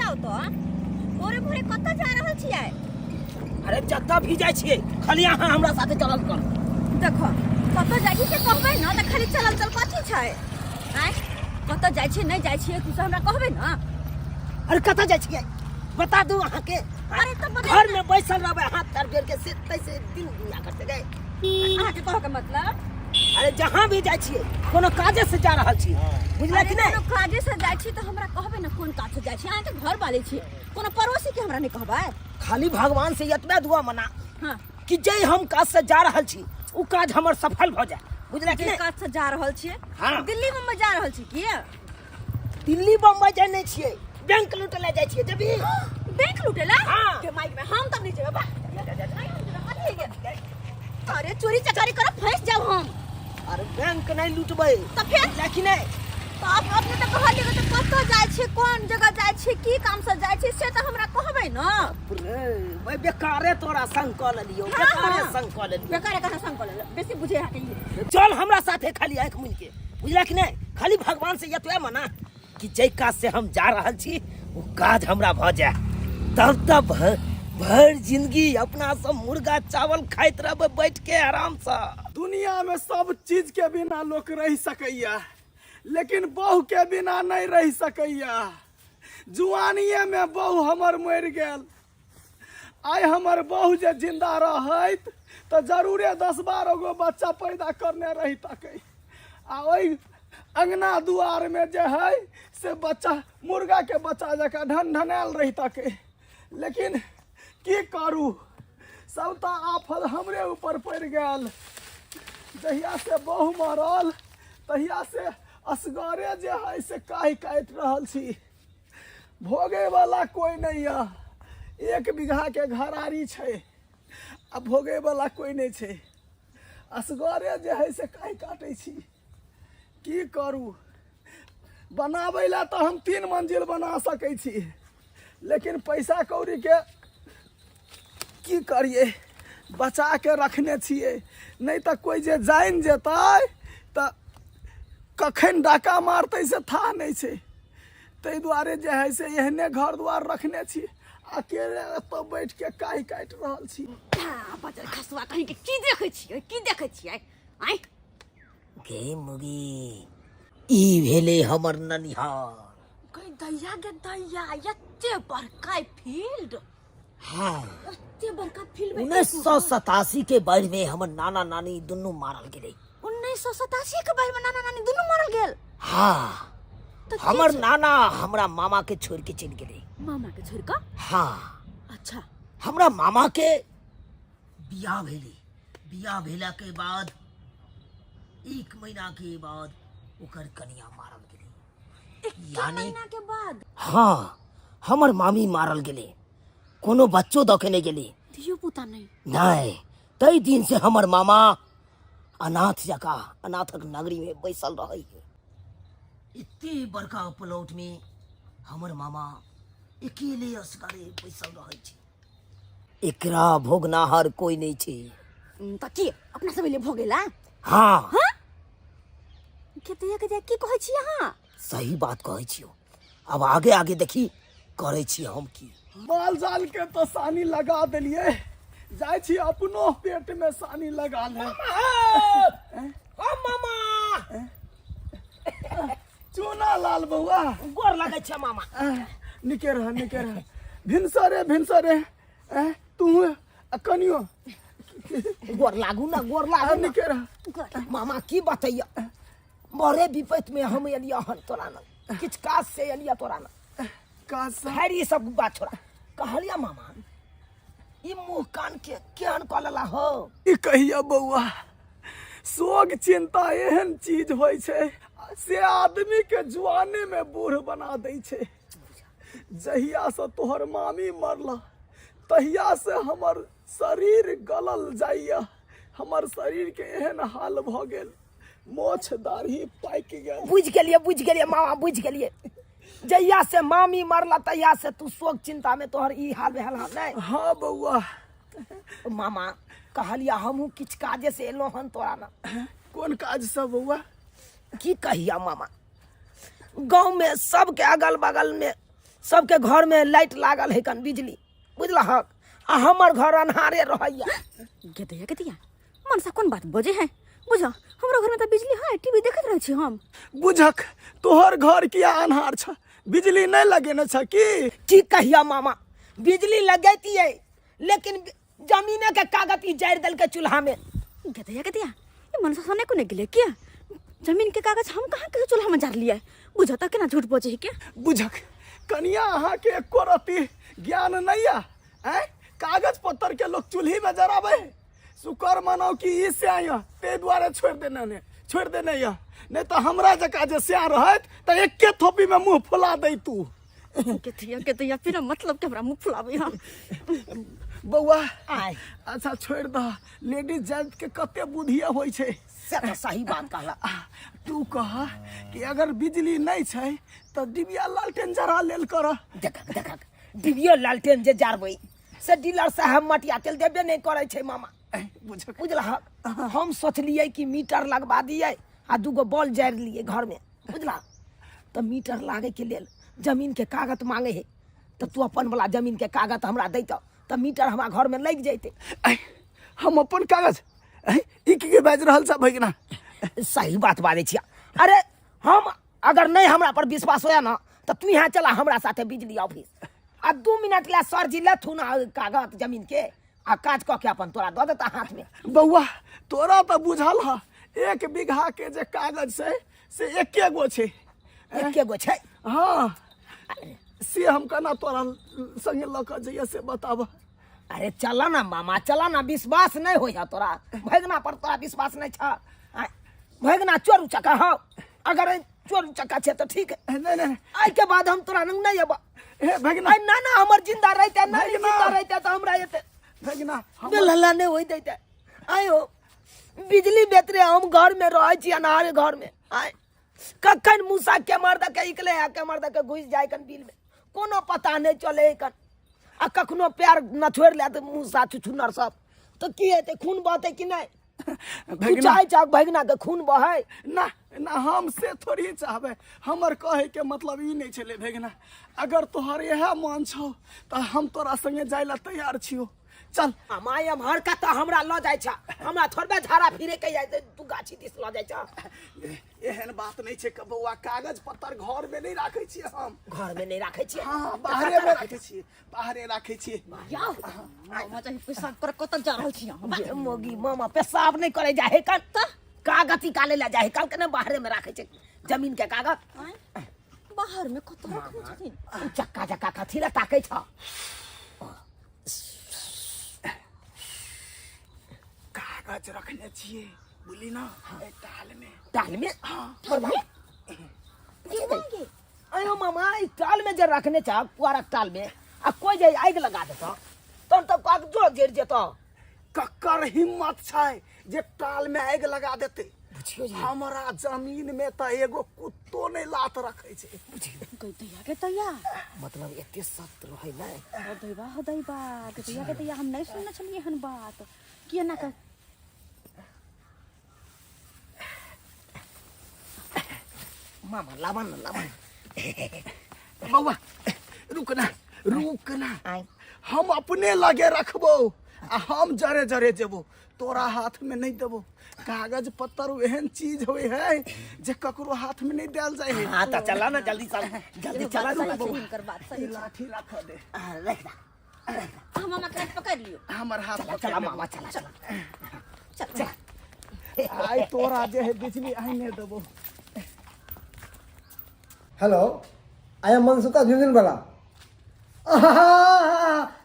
बताउ तो भोरे भोरे कतऽ जा रहल छियै? अरे जतऽ भी जाइ छियै खाली अहाँ हमरा साथे चलल कर। देखो कतऽ जाइ छियै से कहबै ने तऽ खाली चलल चल कथी छै? आँय कतऽ जाइ छियै नहि जाइ छियै तू हमरा कहबै ने। अरे कतऽ जाइ छियै बता दू अहाँके? अरे तऽ बता घर में बैसल रहबै हाथ पैर जोड़ के से तैसे दिन दुनिया करते गए। अहाँके कहऽ के मतलब? अरे जहाँ भी जाइ छियै कोनो काजे से जा रहल छी, बुझला कि अरे नहि? कोनो काजे से जाइ छी तऽ हमरा कहबै ने कोन काज से जाइ छी? अहाँ तऽ घर वाले छी, कोनो पड़ोसी के हमरा नहि कहबै? खाली भगवान से एतबे दुआ मना हाँ कि जे हम काज से जा रहल छी उ काज हमर सफल भऽ जाए, बुझला कि जे नहि? काज से जा रहल छियै? हाँ। दिल्ली मुम्बई जा रहल छी की? दिल्ली बम्बई जाइ नहि छियै, बैंक लूटे लए जाइ छियै। जेबही बैंक लूटे ला? हाँ। के माइक में हम तब नहीं जेबै बा। नहीं हम जेबै, कथी के? अरे चोरी चकारी करब फंस जाब हम। अरे बैंक नहीं लूटबै। तऽ फेर? लेकिन नहि। तऽ आप अपने तऽ कहलियै तऽ कतऽ जाइ छी, कोन जगह जाइ छी, की काम से जाइ छी से तऽ हमरा कहबै ने। रे, भाई बेकारे तोरा संग कऽ लेलियौ। हाँ, बेकारे हाँ। संग कऽ लेलियौ। बेकारे कहाँ संग कऽ लेलियौ? बेसी बुझे अहाँके ई। चल हमरा साथे खाली आँखि मुनि के, बुझला कि नहि? खाली भगवान से एतबे मना कि जाहि काज से हम जा रहल छी ओ काज हमरा भऽ जाए, तब तब भरि जिंदगी अपना सब मुर्गा चावल खाइत रहबै बैठ के आराम से। दुनिया में सब चीज के बिना लोक रह सकैया, लेकिन बहू के बिना नहीं रह सकैया। जुआनिये में बहू हमर मरि गेल। आइ हमर बहू जे जिंदा रहैत तऽ जरूरे 10-12 गो बच्चा पैदा करने रही तकै, आ ओहि अंगना दुआर में जे है से बच्चा मुर्गा के बच्चा जकाँ ढन ढनायल रही तकै। लेकिन की करू, सबटा आफत हमरे ऊपर पड़ि गेल। जहिया से बहू मरल तहिया से असगरे जे है से काहि काटि रहल छी। भोगे वाला कोई नहीं है। 1 बीघा के घरारी छै आ भोगे वाला कोई नहीं छै, असगरे जे है से काहि काटै छी। की करू, बनाबै ला तऽ हम 3 मंजिल बना सकै छी, लेकिन पैसा कौड़ी के की करिए, बचा के रखने छियै। नहीं तऽ कोई जे जानि जेतै तऽ कखन डाका मारतै से था नहीं छै। ताहि दुआरे जे है से एहने घर द्वार रखने छी, अकेले एतऽ बैठ के काहि काटि रहल छी। बजर खसुआ कहीं के की देखै छियै, की देखै छियै? आँय गे मुगी, ई भेलै हमर ननिहार। गई दैया गे दैया, एते बड़का फील्ड। हाँ। एते बड़का फील्ड में 1987 के बाढ़ में हमर नाना नानी दुनू मारल गेलै। 1987 के बाढ़ में नाना नानी दुनू मारल गेल? हाँ। तऽ की हमर छै? नाना हमरा मामा के छोड़ के चलि गेलै। मामा के छोड़ कऽ? हाँ। अच्छा। हमरा मामा के बियाह भेलै, बियाह भेला के बाद 1 महीना के बाद ओकर कनिया मारल गेलै। एक यानी महीना के बाद? हाँ, हमर मामी मारल गेलै, कोनो बच्चो दऽ के नहि गेलै, धियो पुता नहि? नहि। ताहि दिन से हमर मामा अनाथ जकाँ अनाथक नगरी में बैसल रहै। एते बड़का प्लॉट में हमर मामा अकेले असगरे बैसल रहै छै, एकरा भोगनाहर कोई नहीं छै। तऽ की अपना सब एलियै भोगेला? हाँ। हाँ? खेतिया के जाय की कहै छी अहाँ? सही बात कहै छियौ। अब आगे आगे देखी करै छी हम की। माल जाल के तऽ सानी लगा देलियै, जाइ छी अपनो पेट में सानी लगा ले। ओ मामा, चूना लाल बौआ, गोर लगै छै मामा। निके रह, निके रह। भिनसरे भिनसरे तू आ कनियो गोर लागू ना, गोर लागू ना। निके रह। मामा की बतैया, बड़े विपत में हम एलियै हन तोरा न, किछु काज से एलियै तोरा न। काज से? खैर ई सब बात छोड़ा, कहलिया मामा ई मुँह कान के केहन कऽ लेला हो? ई कहिया बौआ, शोक चिंता एहन चीज होइ छै से आदमी के जुआने में बूढ़ बना दै छै। जहिया से तोहर मामी मरला तहिया से हमर शरीर गलल जाइया, हमर शरीर के एहन हाल भऽ गेल, मोछ दाढ़ी पाकि गेल। बुझि गेलियै, बुझि गेलियै मामा, बुझि गेलियै। जहिया से मामी मरला तहिया से तू शोक चिंता में तोहर ई हाल भेल हन नहि? हाँ बौआ। मामा कहलिया हमहूँ किछु काजे से एलहुँ हन तोरा न। कोन काज से बौआ? की कहिया मामा, गाँव में सबके अगल बगल में सबके घर में लाइट लागल है कन बिजली बुझलहक आ हमर घर अन्हारे रहैया। गेदैया गेदैया मनसा कोन बात बजे है बुझ, हमरो घर में तऽ बिजली है, टीवी देखैत रहै छी हम। बुझक तोहर घर किया अन्हार छ, बिजली नहीं लगेने छ की? की कहिया मामा, बिजली लगैतियै लेकिन जमीने के कागज ई जारि देलकै चूल्हा में। गेदैया गेदैया ई मनसा सने कोने गेलै किया? जमीन के कागज हम कहाँ के चूल्हा में जारलियै? बुझ तऽ केना झूठ बजै है के? बुझक कनिया अहाँ के एको रत्ती ज्ञान नहीं या आँय? कागज पत्तर के लोग चूल्ही में जराबे है। शुक्र मनाओ कि ई से आया ते दुआरे छोड़ देने ने छोड़ देने या, नहीं तो हमरा जका जे स्या रहत त एके थोपी में मुंह फुला दे तू। केतिया केतिया फिर मतलब के हमरा मुंह फुलाबे हम। बौआ आय अच्छा छोड़ द, लेडीज जात के कते बुधिया होई छै। से तऽ सही बात कहला। तू कह कि अगर बिजली नहीं छै त डिबिया लालटेन जरा लेल कर। देखक देखक डिबियो लालटेन जे जारबै से डीलर साहब मटिया तेल देबे नहीं करै छै मामा। बुझक बुझलहक, हम सोचलियै कि मीटर लगवा दियै आ दूगो बॉल जारि लियै घर में बुझला। तऽ मीटर लागे के लेल जमीन के कागज मांगे है, तऽ तू अपन वाला जमीन के कागज हमरा दैत तऽ मीटर हमरा घर में लग जैते। हम अपन कागज ई की के बाजि रहल छ भगिना? सही बात बाजै छियै। अरे हम अगर नहीं हमरा पर विश्वास होया ना तऽ तू यहाँ चला हमरा साथे बिजली ऑफिस आ 2 मिनट ला सर जी लेथुन कागज जमीन के आ काज कऽ के अपन तोरा दऽ देता हाथ में। बौआ तोरा तऽ बुझल ह 1 बीघा के जे कागज छै से एके गो छै। एके गो छै? हाँ से हम केना तोरा संगे लऽ कऽ जइए से बताब। अरे चल ना मामा चल ना, विश्वास नहीं होय है तोरा भगना पर, तोरा विश्वास नहीं छ। भगना चोर उचक्का हो, अगर चोर उचक्का छै तऽ ठीक है। नहीं नहीं आई के बाद हम तोरा लग नहीं अबा। हे भगना। आई ना ना हमर जिंदा रहते ना, भगना। जिंदा रहते तो हमरा एते भगना, हम बेलहला नहीं होई देते। आयो बिजली बेतरे हम घर में रहै छी अनारे घर में। आय कखन मूसा के मार दके इकले आ के मार दके घुस जाय कन बिल में, कोनो पता नहीं चले कन। आ कखनो पैर न छोड़ ले त मूसा छुछुनर सब तो की हेतै, खून बहतै कि नहीं? तू भगना। चाहे चाह भगना के खून बहै ना ना हम से थोड़ी चाहबै, हमर कहै के मतलब ई नहीं छलै भगना। अगर तोहर इएह मन छौ तऽ हम तोरा संगे जाय ला तैयार छियौ, चल। माय एम्हर कतऽ हमरा लऽ जाइ छ, हमरा थोड़बे झाड़ा फिरे के जाइ, तू गाछी दिस लऽ जाइ छ। एहन बात नहीं छै बौआ, कागज पत्तर घर में नहीं राखै छियै हम। घर में नहीं राखै छियै? हाँ, बाहरे में राखै छियै, बाहरे राखै छियै। याउ, मामा चाही पेशाब कर कतऽ जा रहल छी अहाँ? ये मोगी मामा पेशाब नहीं करे जाए है कन, तऽ? कागज निकाले ला जाए है कल के ना, बाहरे में राखै छै जमीन के कागज। आँय? बाहर में कतऽ रखने छथिन? उ चक्का चक्का कथी ला ताकै छ? कागज रखने छियै बुझली ना, एहि टाल में। टाल में? हाँ। पर भाई, की मांगे? अयो मामा, ई टाल में जे रखने छ पुआरक टाल में, आ कोई जे आगि लगा देतौ तहन तऽ कागजो जरि जेतौ। ककर हिम्मत छै जे टाल में आगि लगा देतै? बुझियौ जे। हमरा जमीन में तऽ एगो कुत्तो नहि लात रखै छै। बुझियौ। गैतैया गैतैया। मतलब एते सख्त रहै नै? हो दैबा, हो दैबा, गैतैया गैतैया, हम नहि सुनने छलियै हन बात। की एना कर? मामा लाबा न, लाबा न। बौआ रुक ना, रुक ना। आय। हम अपने लगे रखबो आ हम जरे जरे जेबो, तोरा हाथ में नहीं देबो। कागज पत्तर एहन चीज होय है जे ककरो हाथ में नहीं देल जाय है। हाँ तो चला ना जल्दी चल, जल्दी चला सही ना छै, हिनकर बात सही ई छै। लाठी रख दे। हाँ, रख दे। अहाँ मामा के हाथ पकड़ लियौ। हमर हाथ चला, पकड़ चला लेबो। मामा, चला, चला। चल, चल। आइ तोरा जे है बिजली आइ नहीं देबो। Hello, I am Mansuka Jhunjhunwala.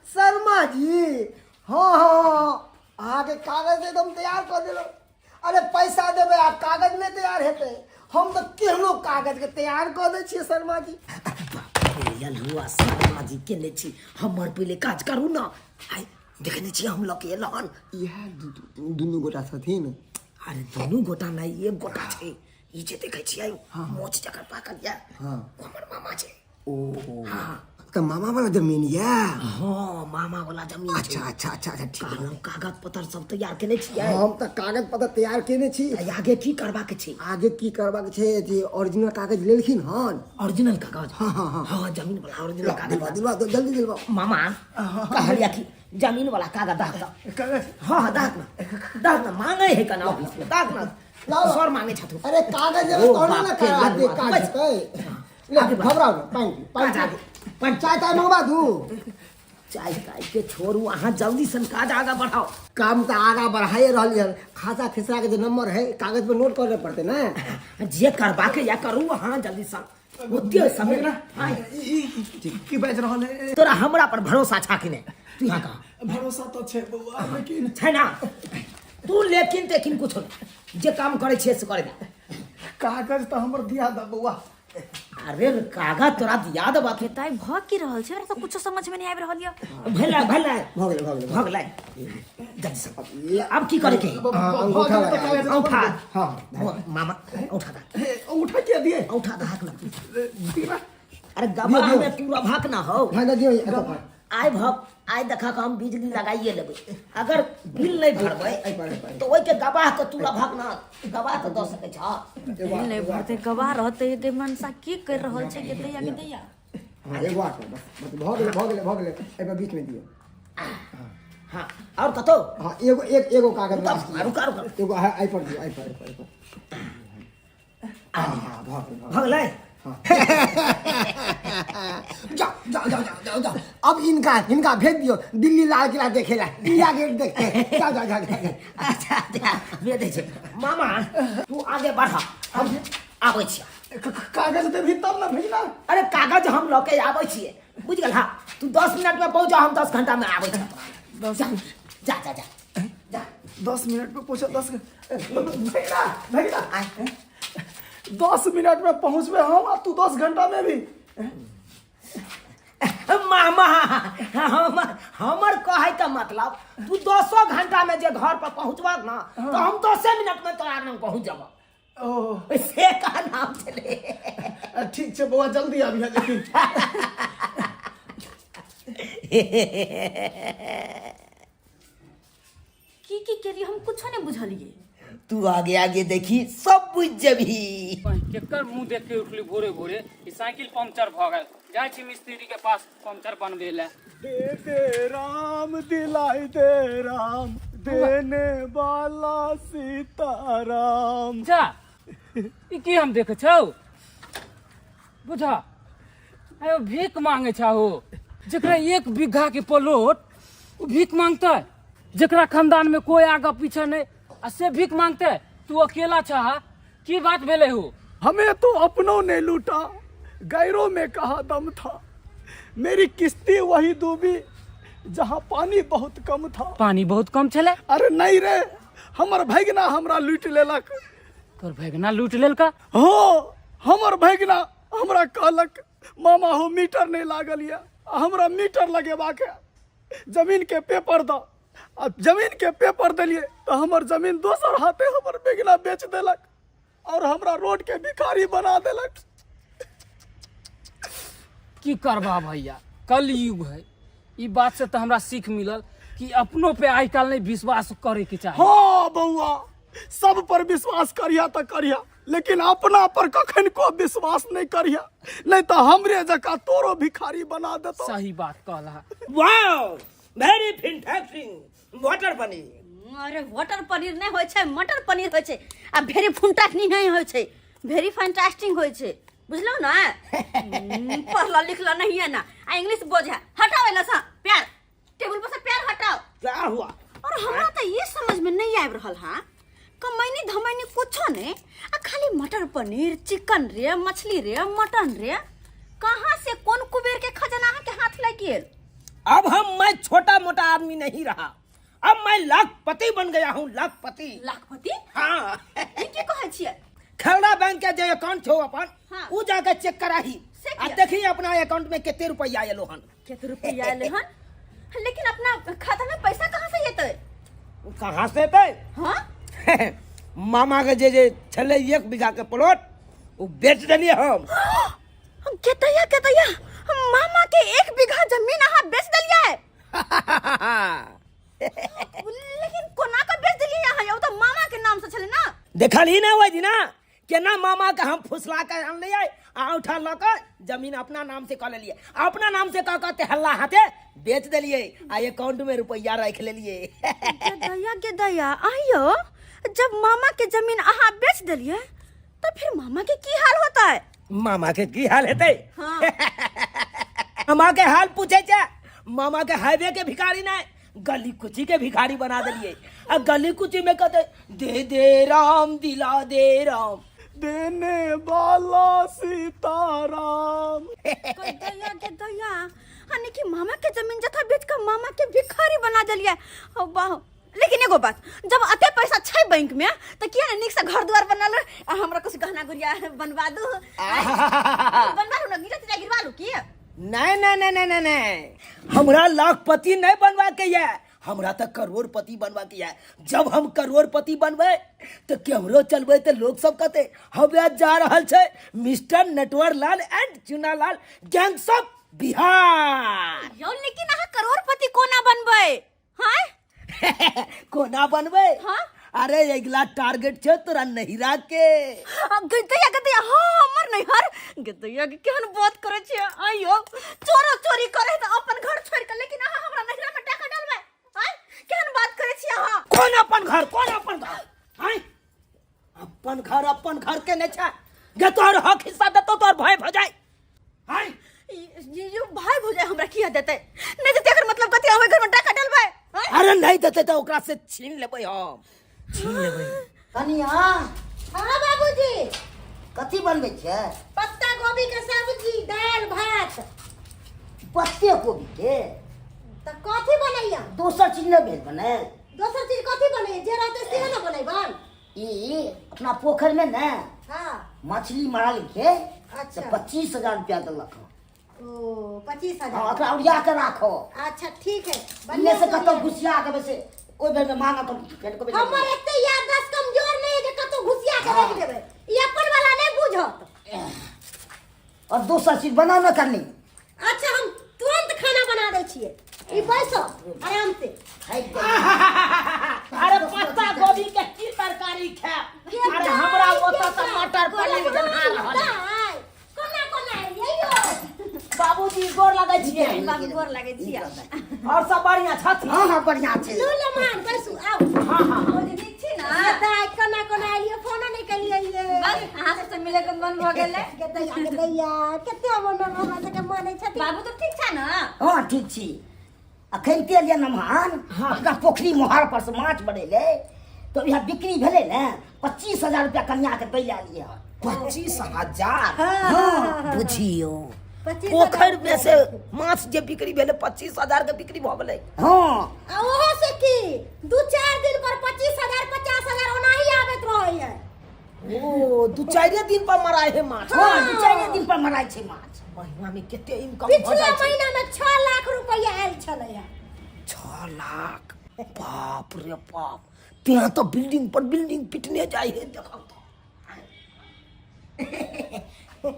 Sharma ji, हाँ हाँ, अहाँके कागज एकदम तैयार कऽ देलहुँ। अरे पैसा देबै आ कागज नहि तैयार हेतै? हम तऽ केहनो कागजके तैयार कऽ दै छियै शर्मा जी। हुआ शर्मा जी केने छी, हमर पहिले काज करू ना। आइ देखने छी हम लऽ के एलहन। इएह दुनू गोटा छथिन? अरे दुनू गोटा नहि, एक गोटा छै। ई जे देखै छियै मोछ जकर पाकल यऽ, हाँ। ओ हमर मामा छै। ओ हाँ। तऽ मामा वाला जमीन यऽ। हाँ, मामा वाला जमीन छै। अच्छा अच्छा अच्छा अच्छा, ठीक। कहलहुँ कागज पत्र सब तैयार केने छियै? हम तऽ कागज पत्र तैयार केने छी। आ आगे की करबाक छै? आगे की करबाक छै जे ओरिजिनल कागज लेलखिन हन। ओरिजिनल कागज? हाँ, हाँ, हाँ। हाँ, जमीन वाला ओरिजिनल कागज। दिलवा दिलवा दो, जल्दी दिलवा। मामा कहलिया कि जमीन वाला कागज दाग दऽ। कागज? हाँ हाँ, दाग ना, दाग ना, मांगे है कना ऑफिस में, दाग ना। लाओ। सर मांगे छथु। अरे कागज देबै ओ तहने ने बाप के कागज लड़ुआ। काज हेतै। ले, आगे बढ़। घबराउ ने, पानि पी, पानि काज आगे। पी। पानि चाय ताय मंगवा दू। चाय ताय के छोड़ू, अहाँ जल्दी सन काज आगा बढ़ाओ। काम तऽ आगा बढ़ाइए रहलियै हन। खाता खेसरा के जे नंबर है कागज पर नोट करे पड़तै ने। जे करबाके या करू अहाँ जल्दी सन, ओते समय ना। आय। की बाजि रहल है? तोरा हमरा पर भरोसा छा कि नहि? तू यहाँ कह। भरोसा तऽ छै बौआ, लेकिन छै ना तू लेकिन तेकिन कुछो नहि, जे काम करै छियै से करे दे। कागज तऽ हमर दिया दे बौआ। अरे कागज तोरा दिया देबा के ताई भऽ की रहल छै? हमरा तऽ कुछो समझ में नहीं आबि रहल यऽ। भेलै भेलै। भऽ गेलै, भऽ गेलै। भऽ गेलै, जल्दी से अब की करे के? हाँ, अंगूठा लगा। अंगूठा। हाँ। मामा अंगूठा दा। अंगूठा किया दिए? अंगूठा दा, हाक ना। दिना। अरे गवाह में तू रभाक ना हो। हाँ, दियौ, एतऽ पर। आइ भक आइ देखा के हम बिजली लगाइए लेबै, अगर बिल नहीं भरबै एहि पर, एहि पर। तो ओहि के गवाह के तू रभाक ना, गवाह के दऽ सकै छह। बिल नहीं भरतै गवाह रहतै गे। मनसा की कर रहल छै के दैया के दैया। हाँ, एगो आर पर, बस बस, भऽ गेलै, भऽ गेलै, भऽ गेलै। एहि पर बीच में दियौ। हाँ, और कतौ? हाँ, एगो एक एगो कागज लास्ट। रुका रुका। एगो एहि पर दियौ, एहि पर, एहि पर, एहि पर। हाँ हाँ, भऽ गेल, भऽ गेलै। जाओ जाओ जाओ जाओ जाओ जाओ, अब इनका इनका भेज दियो दिल्ली लाल किला देखेला, इंडिया गेट देखते। जाओ जाओ जाओ जाओ। अच्छा अच्छा, भेज दै छै। मामा तू आगे बढ़, हम आबै छियै। कागज देबही तब ना भेजना। अरे कागज हम लऽ के आबै छियै, बुझ गेल? हाँ, तू 10 मिनट में पहुँच जा, हम 10 घंटा में आबै छियै। जा जा जा जा जा। 10 मिनट में पहुँचा, 10 भेजना भेजना। 10 मिनट में पहुँचबे हम आ तू 10 घंटा में भी। मामा हमर कहै के मतलब तू 10 घंटा में जे घर पर पहुँचबा ना तो हम 10 मिनट में तोरा लग पहुँच जब। ओ से का नाम छलै। ठीक छै बौआ, जल्दी आबिहे लेकिन। की की केलिए हम कुछो नहीं बुझलिए। तू आगे आगे देखी सब बुझ जबही। केकर मुंह देख के उठली भोरे भोरे? ई साइकिल पंक्चर भऽ गेल, जाइ छी मिस्त्री के पास पंक्चर बनबे लए। दे दे राम दिलाई दे राम, देने वाला सीताराम। जा, ई की हम देखे छौ? बुझा आयो भीख मांगे छहो। जेकरा 1 बीघा के प्लॉट उ भीख मांगते, जेकरा खानदान में कोई आगा पीछा नहीं आ से भीख मांगते, तू अकेला छहा, की बात भेलै हो? हमें तो अपनों ने लूटा, गैरों में कहा दम था। मेरी किश्ती वही डूबी जहाँ पानी बहुत कम था। पानी बहुत कम छले? अरे नहीं रे, हमर भैगना हमरा लूट लेलक। तोर भैगना लूट लेलका? हो, हमर भैगना हमरा कहलक मामा हो मीटर नहीं लागल या, हमरा मीटर लगेबाक है, जमीन के पेपर द। आ जमीन के पेपर देलिए तो हमर जमीन दोसर हाथे हमर भैगना बेच देलक और हमरा रोड के भिखारी बना देलक। की करबा भैया, कलयुग है। ई बात से तो हमरा सीख मिलल कि अपनों पे आइ काल्हि नहीं विश्वास करे के चाही। हाँ बउआ, सब पर विश्वास करिया तो करिया, लेकिन अपना पर कखन को विश्वास नहीं करिया, नहीं तो हमरे जका तोरो भिखारी बना देतो। सही बात कहला। वाओ, वेरी फैंटास्टिक मटर पनीर। अरे मटर पनीर नहीं होय छै, मटर पनीर होय छै। आ भेरी फुंटास्टिक नहीं होय छै, भेरी फैंटास्टिक होय छै, बुझलौ ना? पढ़ल लिखल नहीं है ना, आ इंग्लिश बोझा। हटाओ एला सा प्यार, टेबुल पर से प्यार हटाओ। क्या हुआ? और हमरा तो ये समझ में नहीं आबि रहल हा, कमैनी धमैनी कुछो नहीं आ खाली मटर पनीर, चिकन रे, मछली रे, मटन रे, कहाँ से कोन कुबेर के खजाना अहाँ के हाथ लग गेल? अब हम मैं छोटा मोटा आदमी नहीं रहा, अब मैं लाखपति बन गया हूँ, लाखपति। लाखपति? हाँ। ई की कहै छियै? खरड़ा बैंक के जे अकाउंट छौ अपन, हाँ। उ जाके चेक कराही से आ किया? देखी अपना अकाउंट में कितने रुपया आयल हन। कते रुपया आयल हन? लेकिन अपना खाता में पैसा कहाँ से एतै? कहाँ से एतै? हाँ? मामा के जे जे छलै 1 बीघा के प्लॉट उ बेच देलियै हम। केतैया केतैया, मामा के 1 देखलही ने ओहि दिना केना मामा के हम फुसला के अनलियै आ औंठा लऽ कऽ जमीन अपना नाम से कऽ लेलियै, अपना नाम से कऽ कऽ तेहल्ला हाथे बेच देलियै आ अकाउंट में रुपैया राखि लेलियै। गे दया, गे दया, आइयो जब मामा के जमीन अहाँ बेच देलियै तो फिर मामा के की हाल होता है? मामा के की हाल हेतै? हाँ। मामा के हाल पूछे छै, मामा के हाईवे के भिखारी नहीं, गली कुची के भिखारी बना देलियै। आ गली कुची में कहते दे दे राम दिला दे राम, देने वाला सीताराम। के दया, के दया, यानी कि मामा के जमीन जथा बेच के मामा के भिखारी बना देलियै। ओ वाह, लेकिन एगो बात, जब अते पैसा छै बैंक में तो किया ने नीक से घर द्वार बनल आ हमरा कुछ गहना गुड़िया बनवा दू? बनवा लू ना, गिरा तिरा गिरवा लू की? नहीं नहीं नहीं नहीं नहीं नहीं, हमरा लाखपति नहीं बनवा के ये, हमरा तो करोड़पति बनवा के ये। जब हम करोड़पति बनबै तो केमरो चलबै तो लोग सब कहते हवे जा रहल छै mister Natwar Lal and Chunalal gangs of Bihar. यौ लेकिन अहाँ करोड़पति कोना बनबै? हाँ? कोना बनबै? हाँ? अरे अगला टारगेट छै तोरा नहिरा के। आ, गदैया, गदैया, हाँ, हमर नैहर। गदैया के केहन बात करै छियै? आइयो चोरो चोरी करे तऽ अपन घर छोड़ि कऽ, लेकिन अहाँ हमरा नैहरा में टाका डालबै? आँय, केहन बात करै छियै अहाँ? कोन अपन घर, कोन अपन घर? आँय, अपन घर, अपन घर के नहि छै गे, तोहर हक हिस्सा देतौ तोहर भय भऽ जाय। आँय, ये भाई भौजाई हमरा किया देतै? नहि देतै एकर मतलब कथी? हम घर में टाका डालबै? आँय? अरे नहीं देतै तऽ ओकरा से छीन लेबै, हम छीन लेबै। कनिया। हाँ बाबूजी। कथी बनबै छियै? पत्ता गोभी के सब्जी, दाल भात। पत्ते गोभी के? तऽ कथी बनैया? दोसर चीज नहि भेल बने? दोसर चीज कथी बनैया? जे रहतै से ने बनैबन। ई अपना पोखरि में ने हाँ। मछली मारल के अच्छा। तऽ 25,000 रुपया देलक हँ। ओ 25,000। हाँ, ओकरा ओरिया के राखो। अच्छा ठीक है। इन्ने से कतौ घुसिया के वैसे ओहि बेर में मांगत हम फेर कहबै। हमर एते याददाश्त कमजोर नहीं है जे कतौ घुसिया के रख देबै, ई अपन वाला नहीं बुझत। और दोसर चीज बना न करनी। अच्छा हम तुरंत खाना बना दै छियै, ई बैसो आराम से। अरे पत्ता गोभी के की तरकारी खायब? अरे हमरा ओतऽ तऽ मटर पनीर बना रहल है। कोना कोना एलियै यौ? बाबूजी गोर लगै छियै। बाबू गोर लगै छियै। और सब बढ़िया छथिन? हाँ हाँ बढ़िया छै। लू लमान बैसू आउ। हाँ हाँ। भौजी नीक छी ना? ये दाइ कोना कोना एलियै, फोनो नहि केलियै ये। बस अहाँ सबसँ मिले के मन भऽ गेलै। गे दैया, गे दैया, कते मन हमरा सबके मानै छथिन। बाबू तऽ ठीक छै ना? हाँ ठीक छी। अखन के लिए नमहान अपना पोखरी मोहार पर से माछ बनेले तो यहाँ बिक्री भेलै ने 25,000 रुपया कन्या के दै एलियै हन। 25,000? हाँ। बुझियौ 25,000। पोखरि में से माछ जे बिक्री भेलै 25,000 के बिक्री भऽ गेलै। हाँ। आ ओहो से की 2-4 दिन पर 25,000 50,000 ओनाही आबैत रहै है। ओ 2-4 दिन पर मराय है माछ। हाँ, 2-4 दिन पर मराय छै माछ। महीना में कते इनकम भऽ पिछला जाइ छै? महीना में 6 लाख रुपया आयल छलै है। 6 लाख, बाप रे बाप, त्यहाँ तो बिल्डिंग पर बिल्डिंग पिटने जाइ है। देखो तो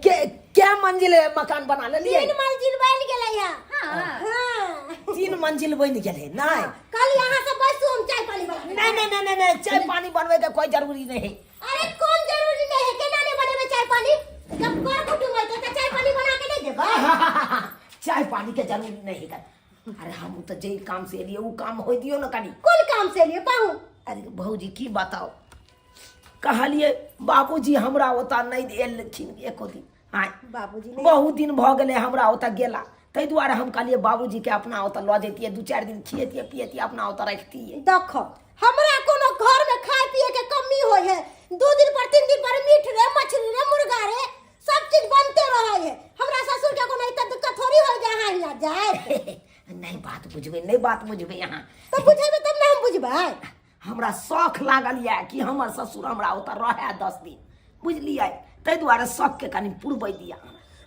के क्या मंजिल है मकान बना लेलियै? 3 मंजिल बनि गेलै है। हाँ। हाँ। 3 मंजिल बनि गेलै नहीं? कल यहाँ से बैसू, हम चाय पानी बना। नहीं नहीं नहीं नहीं नहीं, चाय पानी बनवे के कोई जरूरी नहीं। अरे कौन जरूरी नहीं है? केना नहीं बनेबै चाय पानी? जब कर कुटुम अइतै तऽ चाय पानी बना के नहीं देबै? चाय पानी के जरूरी नहीं है। अरे हम तो जे काम से एलियै उ काम होय दियो ना कनी। कोन काम से एलियै पाहु? अरे भौजी की बताओ, कहलिए बाबूजी हमरा ओतऽ नहीं एलखिन एको दिन। आँय बाबूजी नहि- बहुत दिन भऽ गेलै हमरा ओतऽ गेला, ताहि दुआरे हम कहलिए बाबूजी के अपना ओतऽ लऽ जैतियै, 2-4 दिन खियैतियै पियैतियै, अपना ओतऽ रखतियै। देखो हमरा कोनो घर में खाय पिए के कमी होय है, 2 दिन पर 3 दिन पर मीट रे मछली रे मुर्गा रे सब चीज बनते रहे है। हमरा ससुर के कोनो इतना दिक्कत थोड़ी होय जे अहाँ हियाँ जाए। नहीं बात बुझबै, नहीं बात बुझबै अहाँ। तऽ बुझेबै तब ने हम बुझबै। हमरा शौख लागल यऽ कि हमर ससुर हमरा ओतऽ रहए 10 दिन, बुझलियै, ताहि दुआरे शौख के कनि पुरबै दिअ।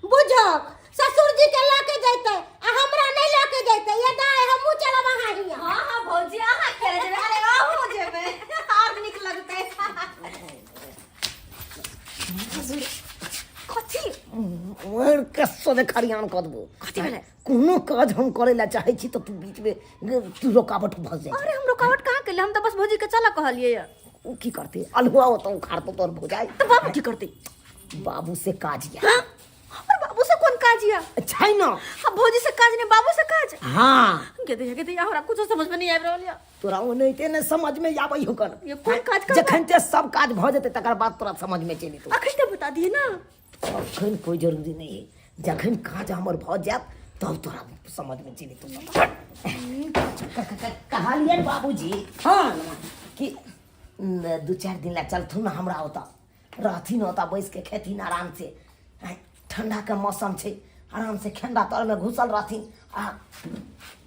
बुझक ससुर जी के लऽ के जैतै आ हमरा नहीं लऽ के जैतै, ये दाइ हमहूँ चलब अहाँ हियाँ। हाँ हाँ भौजी अहाँ खेले जेबै, अरे अहूँ जेबै, और नीक लगतै। कथी? मोर के सोझे खरियान कऽ देबो। कथी भेलै? कोनो काज हम करै लए चाहै छी तऽ तू बीच में तू रुकावट भऽ जाइ। अरे हम रुकावट कहाँ केलियै, हम तऽ बस भौजी के चलऽ कहलियै यऽ। ओ की करते अल्हुआ ओतऽ उखाड़तो तोर भौजाइ। तऽ बाबू की करते? बाबू से काज या। हाँ? हमर बाबू से कोन काज या? छै न। हाँ, भौजी से काज नहीं, बाबू से काज। हाँ। गे दैया, हमरा कुछो समझ में नहीं आबि रहल या। तोरा ओनाहिते ने समझ में आबै हो कन। ये कोन काज करबै? जखन ते सब काज भऽ जेतै तकर बाद तोरा समझ में चलि एतौ। अखन तऽ बता दिहे ना। अखन कोई जरूरी नहीं है, जखन काज हमर भऽ जायत तब तोरा समझ में चलि एतौ। कहलियनि बाबूजी। हाँ। कि दू चारि दिन ला चलथुन हमरा ओतऽ, रहथिन ओतऽ बैस के खेथिन आराम से। आँय, ठंडा के मौसम छै, आराम से खेंडा तर में घुसल रहथिन आ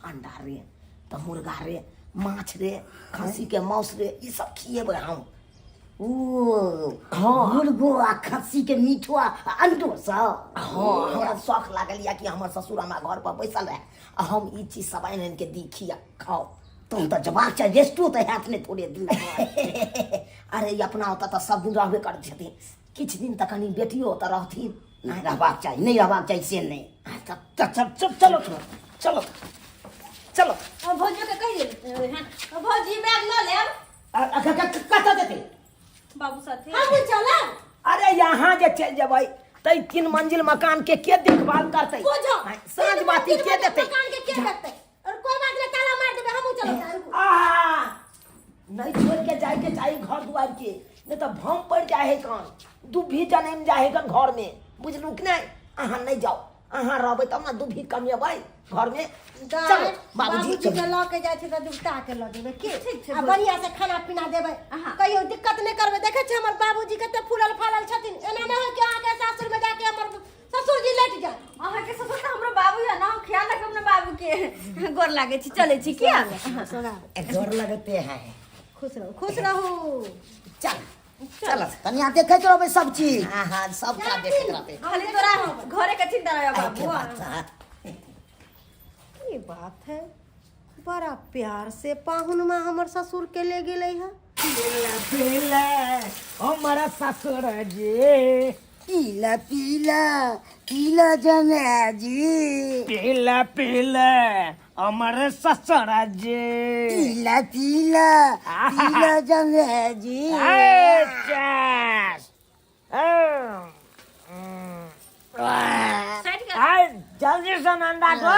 अंडा रे तऽ मुर्गा रे माछ रे खस्सी के मांस रे ई सब खिएबै हम। ओ हाँ। मुर्गो आ खस्सी के मीठो आ अंडो सब। हाँ, हमरा शौख लागल या कि हमर ससुर हमरा घर पर बैसल रहे आ हम ई चीज सब आनि आनि के दी खिया खाओ। तहन तऽ जबाक चाही, रेस्टो तऽ हैत नहि थोड़े दिन। अरे ई अपना ओतऽ तऽ सब दिन रहबे करै छथिन, किछु दिन तऽ कनि बेटियो ओतऽ रहथिन। नहि रहबाक चाही, नहि रहबाक चाही से नहि। चल चल चल चलो चलो चलो। हम भौजियो के कहि देली। हाँ, भौजी बैग लऽ लेब। कतऽ जेतै? बाबू साथे। हमहूँ चलब। अरे यहाँ जे चलि जेबै तै 3 मंजिल मकान के के देखभाल करतै? बुझो। साँझ बाती के देतै? मकान के के देखतै? और कोई बात नहीं, ताला मार देबै, हमहूँ चलब। आहा, नहीं छोड़ के जाए के चाही घर दुआर के, नहीं तो भम पड़ जाए है कान, दुभी जनम जाए है कन घर में, बुझलू कि नहीं? अहाँ नहीं जाओ, अहाँ रहबै तब ना दुभी कमेबै घर में। चलो बाबूजी, बाबूजी के लऽ के जाइ छै तऽ दुबता के लऽ जेबै की? ठीक छै, आ बढ़िया से खाना पीना देबै, अहाँ। कहियो दिक्कत नहि करबै। देखै छियै हमर बाबूजी कते फूलल फालल छथिन, एना नहि होइ कि अहाँके सासुर में जाके हमर ससुर जी लेट जाए। अहाँके ससुर तऽ हमरो बाबू है ना, हम ख्याल रखब ने बाबू के। गोर लागै छी, चलै छी किया? गोर लगते हैं। खुश रहू, खुश रहू। चल चल कनिया देखैत रहबै सब चीज। हाँ हाँ, सब काज देखैत रहतै। खाली तोरा घरे के चिंता रहे बाबू। बात है। की बात है, बड़ा प्यार से पाहुन माँ हमर ससुर के ले गेलै है। पीला पीला हमारा ससुर जी, पीला पीला पीला जमा जी, पीला पीला हमारे ससुर जी, पीला पीला पीला जमा जी। जल्दी से अंडा दो।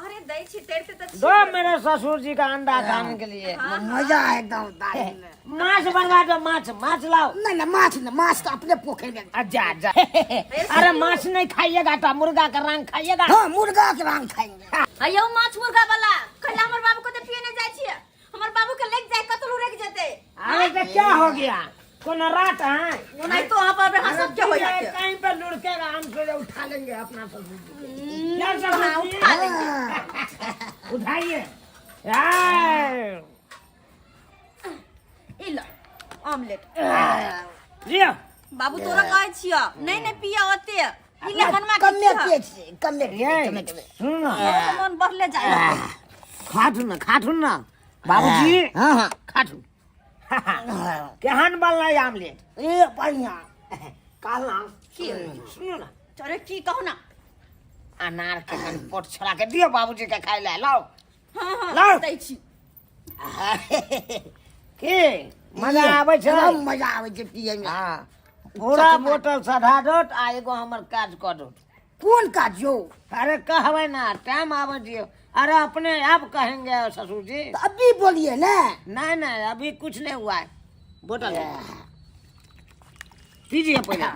अरे दै छी तैरते तऽ दो मेरे ससुर जी का अंडा खाने के लिए। मजा है एकदम दाल में। माछ बनवा दो, माछ माछ लाओ। नहीं नहीं, माछ नहीं, माछ तो अपने पोखर में। अच्छा अच्छा। अरे माछ नहीं खाइएगा तो मुर्गा का रंग खाइएगा। हाँ, मुर्गा के रंग खाएंगे। अयो माछ मुर्गा वाला कहला हमर बाबू को तो पिए नहीं जाय छियै, हमर बाबू के लेग जाय कतौ रुक जेतै। अरे तो क्या हो गया, कोनो रात है नहीं तो वहाँ पर हम सब क्या हो जाते हैं? कहीं पर लुढ़केगा, हम फिर उठा लेंगे अपना ससुर जी। क्या ससुर हाँ, जी? उठा लेंगे। उठाइए। यार। ई लो, ऑमलेट। लियो। बाबू तोरा कहै छियो, नहीं नहीं पिया ओते। ई ले बनवा के कमे छियो। पिए छियै, कमे पिए छियै, कमे कमे। सुन ना। तोरा मन बढ़ले जाय। खाटू ना, खाटू ना। बाबूजी। हाँ, हाँ। खाटू। केहन बनलै ऑमलेट? ए बढ़िया। कहलहुँ की? सुनू ना। अरे की कहू ना। अनार के कनि पोट छोड़ा के दियौ बाबूजी के खाइ लए, लाउ। हाँ, हाँ, लाउ। दै छी। की मजा आबै छै? एकदम मजा आबै छै पियै में। हाँ, पूरा बोतल सधा दोत आ एगो हमर काज कऽ दोत। कोन काज यौ? अरे कहबै ना, टाइम आबै दियौ। अरे अपने आप कहेंगे ससुर जी। तो अभी बोलिए ना। नहीं नहीं, अभी कुछ नहीं हुआ है। बोतल पीजिए पहले,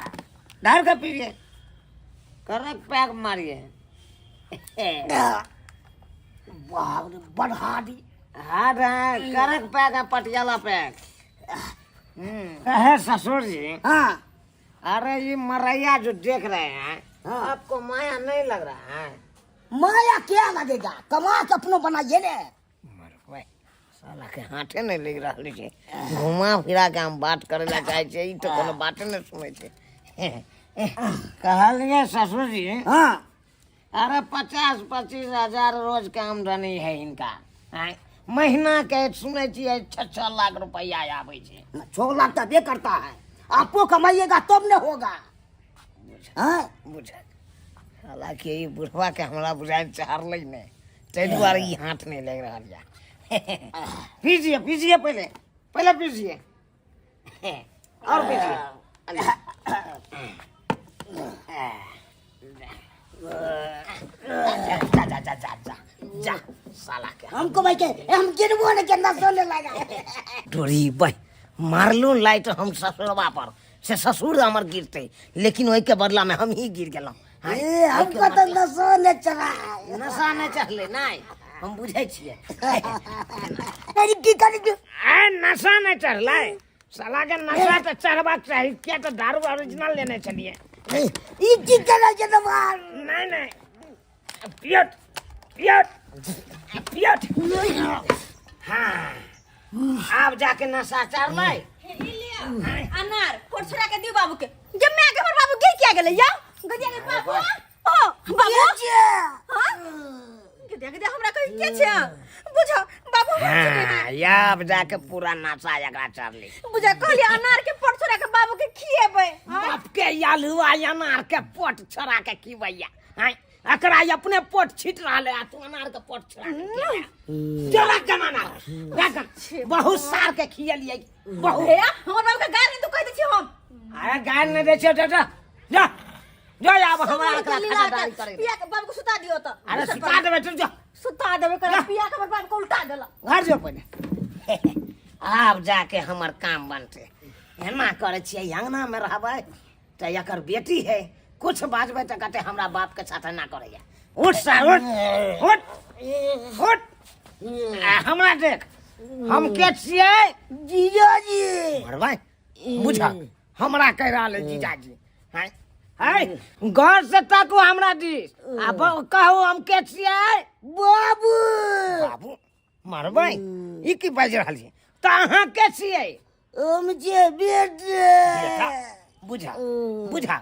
धार का पीजिए, करक पैक मारिए। बाप रे, बड़ हार्ड। हार्ड है, करक पैक है, पटियाला पैक। अरे ससुर जी। हाँ। अरे ये मरैया जो देख रहे हैं, हाँ। आपको माया नहीं लग रहा है? माया क्या लगेगा, कमा के अपनो बनाइए ने। मरबै साला के हाथे नहीं लग रहा है, घुमा फिरा के हम बात करे ला चाहे छे, ई तो कोनो बाते नहीं सुनै छे। कहलिए ससुर जी। हाँ। अरे 50-25 हजार रोज के आमदनी है इनका। हाँ? महीना के सुनै छियै 6-6 लाख रुपया आबै छै। 6 लाख तबे करता है, आपको कमाइएगा तब न होगा। हाँ? बुझल। हालांकि ई बुढ़वा के हमरा बुझाइ चढ़लै नहि, ताहि दुआरे ई हाथ नहि लागि रहल यऽ। पीजिए, पीजिए, पहले, पहले पीजिए। और पीजिए। जा जा जा जा जा जा साला के हमको भाई के हम गिरबो ने के नसो ले लगा डोरी बह मारलू लाइट हम ससुरबा पर से ससुर हमर गिरते, लेकिन ओहि के बदला में हम ही गिर गेलहुँ। ए हमको तो नसो ने चला। नशा नहि चढ़ले नहि, हम बुझै छियै। अरे की करे तू? आ नशा नहि चढ़लै साला के, नशा तऽ चढ़बाक चाही, किया तऽ दारू ओरिजिनल लेने छलियै। ई की करे छै तोहार? नहि नहि, पियत पियत पियत। हाँ आब जाके नशा चढ़लै। अनार कोठरा के दियो बाबू के। जे मैं के हमर बाबू गिर किया गेलै या गदिया के बाबू? ओ बाबू हां गदिया गदिया हमरा कहि के छै बुझ बाबू। हाँ आब जाके पूरा नशा एकरा चढ़लै। बुझ कहलिए अनार के पट छोड़ा के बाबू के खिएबै। बाप के आलू आ अनार के पट छोड़ा के खिबैया। हाँ एकरा अपने पोट छीट रहल है आ तू अनार के पोट छोड़ा के खिया। जो रख जमा अनार रख, बहुत सार के खियलियै बहुत। हे हमर बाबू के गाली तू कह दै छी हम। अरे गाली नहि दै छियै, जा जा जा जा आब हमरा एकरा खानादारी करे। पिया के बाबू के सुता दियो त। अरे सुता देबै, चल जा सुता देबै कर, पिया के हमर बाबू के उल्टा देला। घर जो पहिले। आब जाके हमर काम बनतै। एना करै छियै, अंगना में रहबै तऽ एकर बेटी है, कुछ बाजबै तऽ कहतै हमरा बाप के साथ एना करैया। उठ सार, उठ उठ उठ। आ हमरा देख, हम के छियै? जीजाजी। मरबै बुझ हमरा कहि रहल है जीजाजी। हाय हाय घर से ताकू हमरा दिस आ कहू हम के छियै? बाबू। बाबू मरबै ई की बाजि रहल छी? तऽ अहाँ के छियै? हम जे बेटे। बुझा बुझा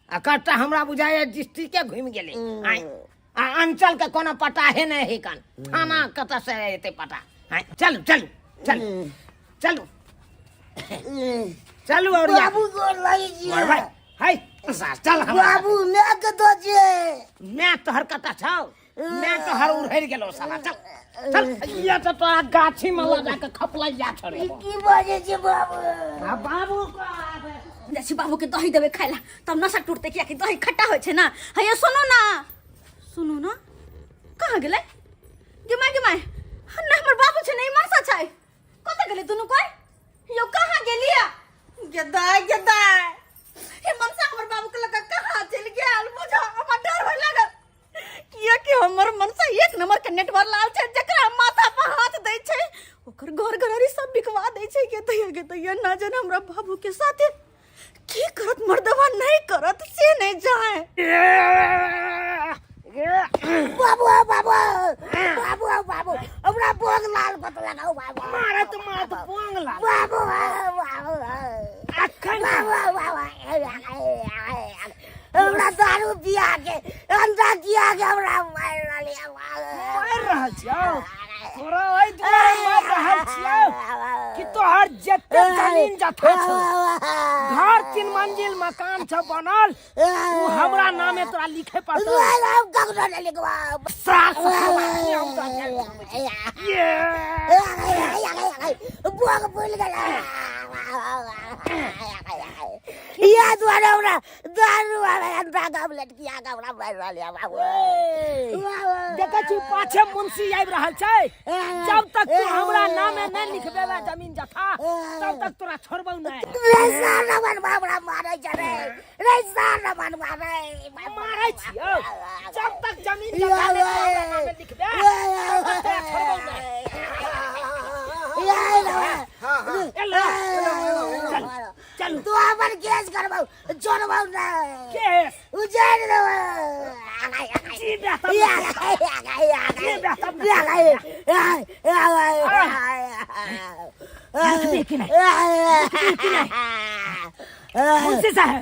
आ कट्टा हमरा बुझाइए डिस्ट्रिक्टे घुमि गेलै। आँय आ अंचल के कोनो पता हे नहि है कन, थाना कतऽ से एतै पता? आँय चलू चलू चलू चलू चलू और बाबू गोर लागै छियै। मरबै है चल हमरा। बाबू मैं के दो छियै। मैं तोहर कतऽ छौ? मैं तोहर उड़ैर गेलौ साला। चल चल, ये तऽ तोरा गाछी में लगा के खपलैया छोड़े। की बाजै छै बाबू? आ बाबू को आबे जाइ छी बाबू के दही देबै खाय ला तब नशा टूटतै, कियाकि दही खट्टा होइ छै ना। हैया सुनू ना सुनू ना, कहाँ गेलै? गे माय गे माय, नहि हमर बाबू छै नहि मनसा छै, कतऽ गेलै दुनू कोइ? यौ कहाँ गेलियै? गे दाय गे दाय, हे मनसा हमर बाबू के लग कहाँ चलि गेल? बुझ हमरा डर होय लागल, कियाकि हमर मनसा एक नंबर के नेटवर्क लाल छै, जकरा माथा पर हाथ दै छै ओकर घर घरारी सब बिकवा दै छै। गे दैया गे दैया, ना जाने हमरा बाबू के साथे की करत मर्दवा, नहीं करत से नहीं जाए। बाबू बाबू बाबू बाबू हमरा बोंग लाल पत लगाउ बाबू। मारत मारत बोंग लाल। बाबू बाबू अखन बाबू बाबू हमरा दारू पिया के अंडा किया के हमरा मारि रहल यऽ। मारि रहल छियौ तोरा, एहि दुआरे मारि रहल छियौ कि तोहर जते जमीन जथा छौ, घर 3 मंजिल मकान छौ बनल, उ हमरा नामे तोरा लिखे पड़तौ। हम ककरो नहि लिखबाब। सार ससुरबा अपने हम तोरा जान छोड़बै छी। ये बोग फूल गेल या दुआरे हमरा दारू अंडा गमलेट किया के हमरा मारि रहल यऽ बाबू। देखै छी पाछे मुंशी आबि रहल छै, जब तक तू हमरा नामे नहि लिखबेबे जमीन जथा तब तक तोरा छोड़बौ नहि। रे सार रमन हमरा मारै छै रे, रे सार रमन मारै मारै छियौ, जब तक जमीन जथा नहि तू हमरा नामे लिखबे तब तक तोरा छोड़बौ नहि। एलो चल चल, तू हमर केस करबौ, छोड़बौ नहि। केस उजाड़ देबौ। जी बेहतर लिखबे कि नहि? मुंशी साहब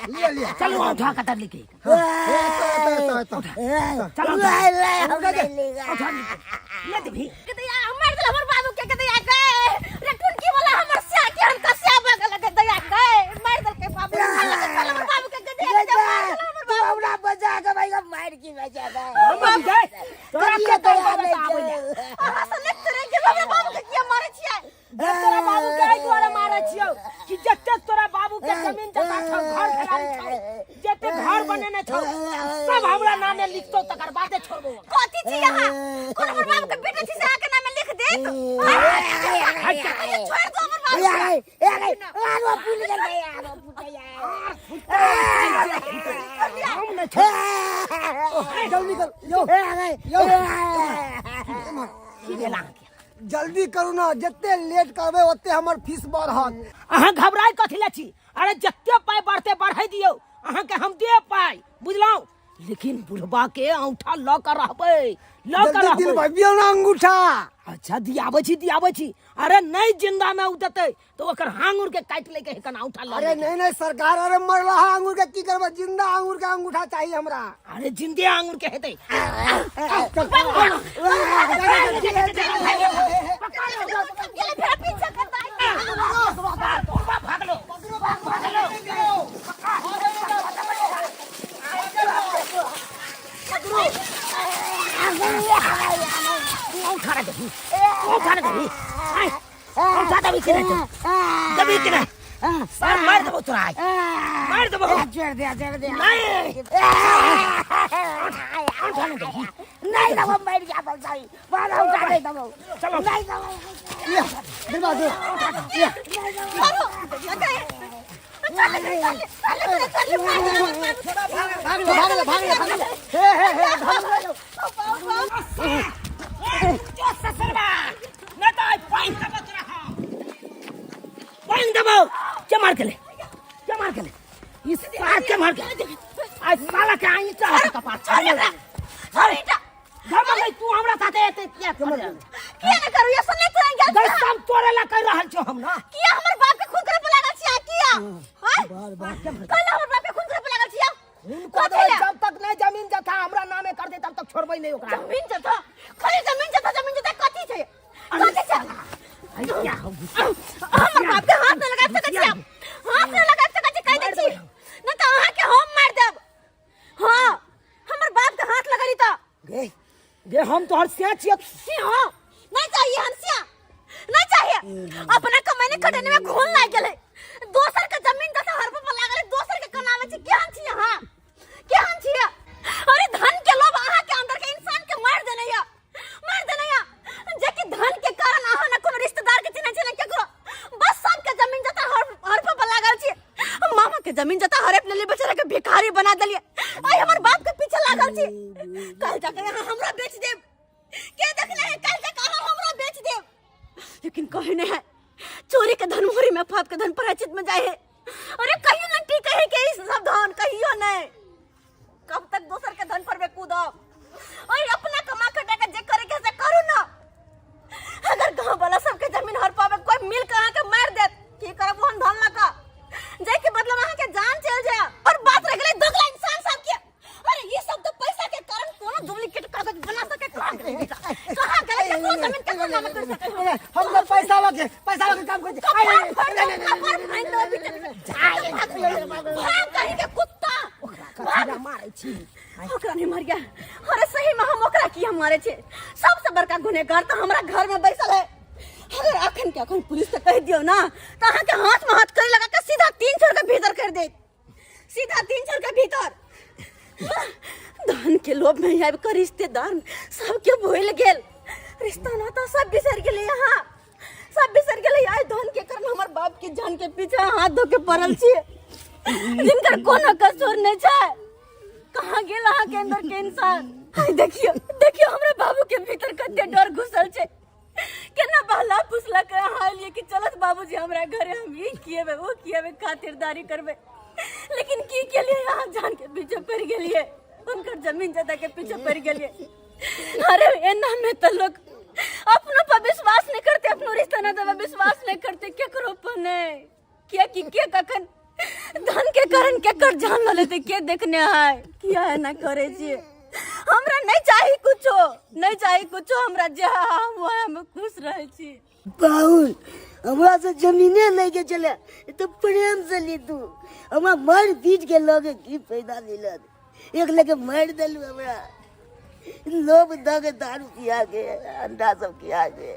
लिअ लिअ, चलू उठा कतऽ लिखी। चलो उठा ले देबही। के दैया मार देला हमर बाबू के। के दैया गे रे टुनकी वाला हमर स्या के हम कस्या बगल के दैया गे मार देलकै बाबू, चल हमर बाबू के। के दैया गे मार देला हमर बाबू। हमरा बचा के भाई मार की बचा के हम जाय तोरा के आबै अहाँ से लेते रह गेल, हमरा बाबू के किया मारै छियै? तोरा बाबू के एहि दुआरे छियौ कि जते तोरा बाबू के जमीन जथा छौ, घर घरारी छौ, जते घर बनेने छौ, सब हमरा नामे लिखतौ, तकर बादे छोड़बौ। कथी छी अहाँ? कोन हमर बाबू के बेटा छी से अहाँ के नामे लिख देत? अरे छोड़ दो हमर बाबू के। हम नहि छोड़ब। जल्दी कर यो यो। की भेल अहाँके? जल्दी करू ना, जते लेट करबै ओते हमर फीस बढ़त। अहाँ घबराइ कथी लए छी? अरे जते पाइ बढ़ते बढ़ै दियौ, अहाँके हम देब पाइ, बुझलहुँ? लेकिन बुढ़बा के औंठा लऽ कऽ रहबै, लऽ कऽ जल्दी रहबै। दिलबबियौ ना अंगूठा। अच्छा दियाबै छी, दियाबै छी। अरे नहि जिंदा में उ देतै तऽ ओकर हांगुर के काटि लै के कना औंठा लऽ अरे लेतै। नहीं नहीं सरकार, अरे मरला अंगूर के की करबै, जिंदा अंगूर के अंगूठा चाहिए हमरा। अरे जिंदे आंगुर के हेतै। चल। गेलै फेर पीछा करता। बुढ़बा भागलो। औंठा रे दही, औंठा रे दही, आय, औंठा दबी के नहीं, दबी के नहीं सर, मार देबो तोरा आइ, मार देबो। छोड़ दे, छोड़ दे। नहीं, औंठा नहीं दही। नहीं दबो, मर जा बल सही बाल, औंठा नहीं दबो। चलो। नहीं दबो। दिलवा दे। छोड़ो। चल चल चल चल। भाग लो, भाग लो, भाग लो, भाग लो। हे हे हे, भाग लो। जो ससुरबा नहीं तो आइ पानि देबो तोरा हम, पानि देबो। के मार के ले, के मार के ले इस सार, के मार के आज साला के आई चाह कपार। छोड़ हमरा, छोड़ ईटा। घमंड नहीं, तू हमरा साथे एते किया कर? किया न करू? ये सुनने तो गेल। गई सब तोरे ला कर रहल छौ हम ना। किया हमर बाप के खून करे पर लागल छिया? किया हां कल हमर बाप के खून करे पर लागल छिया? खून कर कथी ला? जब तक नहीं जमीन जथा हमरा नामे कर दे तब तक छोड़बै नहीं ओकरा। जमीन जथा? खाली जमीन जथा, जमीन जथा कथी छै, कथी छै? अरे क्या हो? हमर बाप के हाथ न लगा सकै छिया, हाथ न लगा सकै छी, कहि दै छी न तऽ अहाँ के हम मारि देब। हां, हमर बाप के हाथ लगली तऽ गे गे, हम तोहर से छियै। सिंह नहीं चाहिए, हम सिया नहीं चाहिए। अपना कमाने खटने में घून लाग गेलै, दोसर के जमीन जैसे हर पर लागल है, दोसर के कमावे छी। केहन छी अहाँ, केहन छी? अरे धन के लोभ अहाँ के अंदर के इंसान के मार देने या, मार देने या, जे कि धन के कारण अहाँ न कोनो रिश्तेदार के चिन्है छी न केकरो, बस सबके जमीन जता हर हर पर लागल छी। मामा के जमीन जता हड़प लेलिए, बेचारा के भिखारी बना देलिए। आई हमर बाप के पीछे लागल छी, कल जाके अहाँ हमरा बेच देब। के देखले है कल जाके अहाँ हमरा बेच देब? लेकिन कहे नहीं है, चोरी के धन मोरी में, पाप के धन प्रायश्चित में जाए है। अरे कहियो न टीके है के इस सब धन, कहियो नहीं। कब तक दोसर के धन पर में कूदब? और अपना कमा खटा के जे करे के से करू ना। अगर गांव वाला सबके जमीन हर पावे कोई मिल के अहाँ के मार देत, की करब ओहन धन लगा जाय के बदला अहाँ के जान चल जाए? और बात रह गेलै दोगला इंसान सब के। अरे ये सब तो पैसा के कारण कोनो डुप्लीकेट कागज बना सके। कहाँ गेलै बेटा, कहाँ गेलै? केकरो जमीन केकरो नाम कर सके? हम सब पैसा वाला के, पैसा वाला के काम करै छी। कपार फाड़ दो, कपार फाड़ दो, भाग भाग कहीं के कुत्ता। ओकरा मारै छी? ओकरा नहीं मारिया। अरे सही में हम ओकरा किया मारे छे? सबसे बड़का गुनहगार तो हमरा घर में बैसल है। अगर अखन के अखन पुलिस से कह दियो ना तो अहाँ के हाथ में हाथ करी लगा के सीधा 3 छोर के भीतर कर दे, सीधा 3 छोर के भीतर। धन के लोभ में आबि के रिश्तेदार सबके भूल गेल, रिश्ता नाता सब बिसर गेले, यहाँ सब बिसर गेले। आइ धन के कारण हमर बाप के जान के पीछे हाथ धो के पड़ल छी, जिनकर कोनो कसूर नहीं छै। कहाँ गेल अहाँ के अंदर के इंसान? आइ देखियो, देखियो हमरा बाबू के भीतर कते डर घुसल छै। केना बहला फुसला के अहाँ एलियै कि चलत बाबूजी हमरा घरे, हम ई किएबै ओ किएबै, खातिरदारी करबै। लेकिन की केलियै अहाँ? जान के पीछे पड़ि गेलियै, हुनकर जमीन जता के पीछे पड़ि गेलियै। अरे एना में तो लोग अपनों पर विश्वास नहीं करते, अपनो रिश्ता नाता पर विश्वास नहीं करते, केकरो पर नहीं। किया कि के कखन धन के कारण केकर जान ल लेते के देखने है। किया एना करे छियै? हमरा नहीं चाही कुछो, नहीं चाही कुछो, हमरा जे हम वह हम खुश रहे छी। बाहुल हमरा से जमीने लेके चले तो प्रेम से ली तू, हमरा मार पीट के लगे की फायदा मिलत? एक लेके मार देलू हमरा लोभ दऽ के, दारू पिया के, अंडा सब खिया के।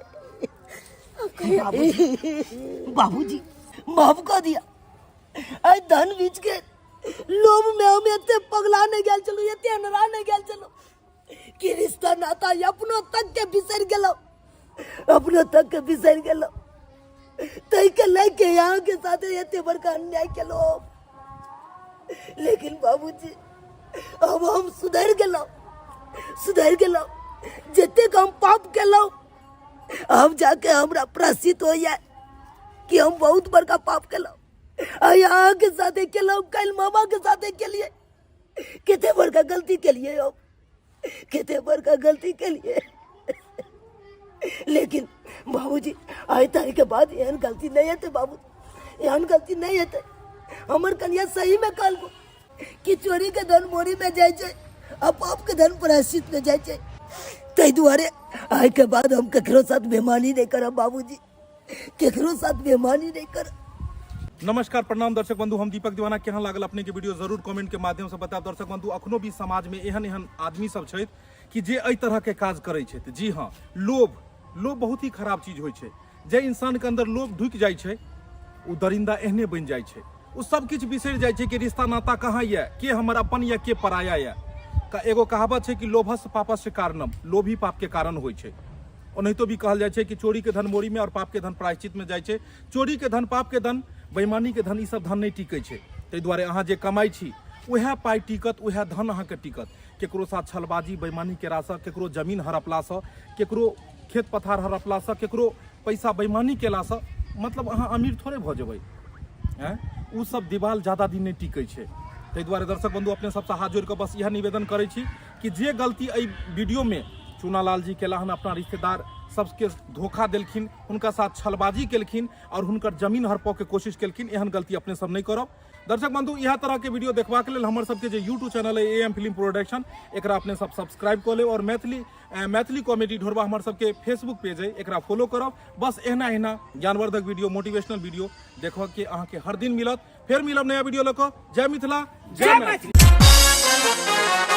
बाबूजी, बाबूजी माफ कऽ दिअ। एहि धन बीच के लोभ में हम एते पगला नहीं गेल छलहुँ, एते अनरा नहीं गेल छलहुँ कि रिश्ता नाता अपनो तक के बिसरि गेलहुँ, अपनो तक के बिसरि गेलहुँ। ताहि के लए के यहाँ के साथे एते बड़का अन्याय केलहुँ। लेकिन बाबूजी अब हम सुधरि गेलहुँ, सुधरि गेलहुँ। जतेक हम पाप केलहुँ हम जाके हमरा प्रायश्चित होइए कि हम बहुत बड़का पाप केलहुँ। आइ अहाँके साथे केलहुँ, काल्हि मामाके साथे केलियै। कते बड़का गलती केलियै हम, कते बड़का गलती केलियै। लेकिन बाबूजी आइ ताहि के बाद एहन गलती नहीं हेतै बाबू, एहन गलती नहीं हेतै। हमर कनिया सही में कहलको कि चोरी के धन मोरी में जाइ छै आ पाप के धन प्रायश्चित में जाइ छै। ताहि दुआरे आइ के बाद हम ककरो साथ बेमानी नहीं करब बाबूजी, केकरो साथ बेमानी नहीं करब। नमस्कार प्रणाम दर्शक बंधु, हम दीपक दीवाना। केहन लागल अपने के वीडियो जरूर कमेंट के माध्यम से बतायब। दर्शक बंधु, अखनो भी समाज में एहन एहन आदमी सब छथि कि जे एहि तरह के काज करै छथि। जी हाँ, लोभ, लोभ बहुत ही खराब चीज होइ छै। जे इंसान के अंदर लोभ ढुकि जाइ छै ओ दरिंदा एहने बनि जाइ छै, ओ सब किछु बिसरि जाइ छै कि रिश्ता नाता कहाँ यऽ, के हमर अपन यऽ, के पराया यऽ। एगो कहावत छै कि लोभस पापस्य कारणम, लोभ ही पाप के कारण होइ छै। ओनाहितो भी कहल जाइ छै कि चोरी के धन मोरी में और पाप के धन प्रायश्चित में जाइ छै। चोरी के धन, पाप के धन, बेईमानी के धन, ई सब धन नहि टिकै छै। ताहि दुआरे अहाँ जे कमाइ छी उएह पाइ टिकत, उएह धन अहाँके टिकत। केकरो साथ छलबाजी बेईमानी केलासँ, केकरो जमीन हड़पलासँ, केकरो खेत पथार हड़पलासँ, केकरो पैसा बेईमानी केलासँ मतलब अहाँ अमीर थोड़े भऽ जेबै। आँय, ओ सब दिवाल ज्यादा दिन नहि टिकै छै। ताहि दुआरे दर्शक बंधु, अपने सबसँ हाथ जोड़ि कऽ बस इएह निवेदन करै छी कि जे गलती एहि वीडियोमे चूनालाल जी केला हन, अपना रिश्तेदार सबके धोखा देलखिन, हुनका साथ छलबाजी केलखिन और हुनकर जमीन हड़पऽ के कोशिश केलखिन, एहन गलती अपने सब नहि करब। दर्शक बंधु, इएह तरह के वीडियो देखबाक लेल हमर सबके जे यूट्यूब चैनल है ए एम फिल्म प्रोडक्शन, एकरा अपने सब सब्सक्राइब कऽ लेब और मैथिली कॉमेडी ढोरबा हमर सबके फेसबुक पेज है, एकरा फॉलो करब। बस एहना एहना ज्ञानवर्धक वीडियो, मोटिवेशनल वीडियो देखऽ के अहाँके हर दिन मिलत। फेर मिलब नया वीडियो लऽ कऽ। जय मिथिला, जय मैथिली।